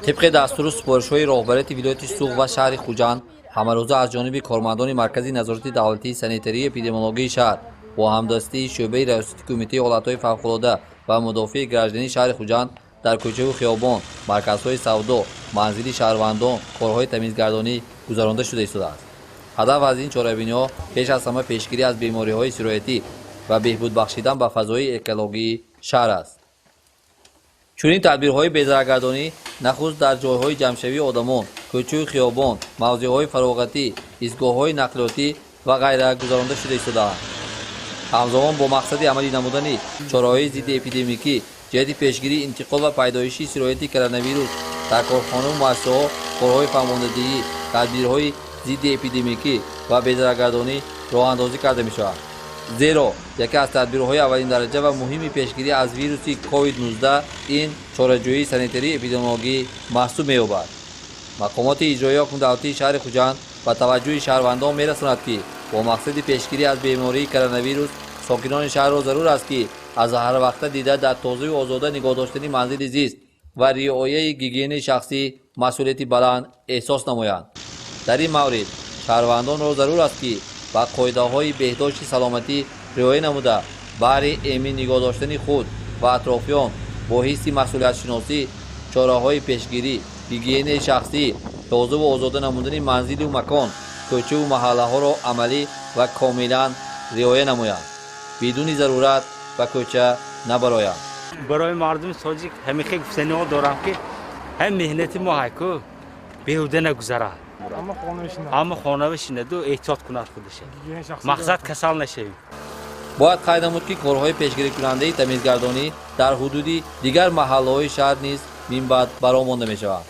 Тибқи дастуру супоришҳои роҳбарияти вилояти Суғд ва шаҳри Хуҷанд, ҳамарӯза аз ҷониби кормандони Маркази назорати давлатии санитарию эпидемиологии шаҳр бо ҳамдастии шӯъбаи раёсати Кумитаи ҳолатҳои фавқулода ва мудофиаи граждании шаҳри Хуҷанд дар кӯчаву хиёбон, марказҳои савдо, манзили шаҳрвандон корҳои тамизгардонӣ гузаронда шуда истодааст. Ҳадаф аз ин чорабиниҳо пеш аз ҳама пешгирӣ аз бемориҳои сироятӣ ва беҳбуд бахшидан ба фазои экологии шаҳр аст. Чунин тадбирҳои безараргардонӣ нахуст дар ҷойҳои ҷамъшавии одамон, кӯчаю хиёбон, мавзеъҳои фароғатӣ, истгоҳҳои нақлиётӣ ва ғайра гузаронда шуда истодаанд. Ҳамзамон, бо мақсади амалӣ намудани чораҳои зидди эпидемикӣ ҷиҳати пешгирии интиқол ва пайдоиши сирояти коронавирус дар корхонаву муассисаҳо корҳои фаҳмондадиҳӣ, тадбирҳои зидди эпидемикӣ ва безараргардонӣ роҳандозӣ карда мешавад. Зеро яке аз тадбирҳои аввалиндараҷа ва муҳими пешгирӣ аз вируси COVID-19 ин чораҷӯии санитарию эпидемиологӣ маҳсуб меёбад. Мақомоти иҷроии ҳокими давлатии шаҳри Хуҷанд ба таваҷҷӯҳи шаҳрвандон мерасонад, ки бо мақсади пешгирӣ аз бемории коронавирус сокинони шаҳрро зарур аст, ки аз ҳарвақта дида дар тозаю озода нигоҳ доштани манзили зист ва риояи гигиенаи шахсӣ масъулияти баланд эҳсос намоянд. Дар ин маврид шаҳрвандонро зарур аст, ки ба қоидаҳои беҳдошти саломатӣ риоя намуда, баҳри эмин нигоҳ доштани худ ва атрофиён бо ҳисси масъулиятшиносӣ чораҳои пешгирӣ, гигиенаи шахсӣ, тозаву озода намудани манзилу макон, кӯчаву маҳаллаҳоро амалӣ ва комилан риоя намоянд, бидуни зарурат ба кӯча набароянд. Барои мардуми тоҷик ҳамихе гуфтаниҳо дорам, ки ҳам меҳнати мо ҳайку беҳуда нагузарад, ҳама хона бишинаду эҳтиёт кунад худаша, мақсад касал нашавӣ. Бояд қайд намуд, ки корҳои пешгирикунандаи тамизгардонӣ дар ҳудуди дигар маҳаллаҳои шаҳр низ минбаъд ба роҳ монда мешаванд.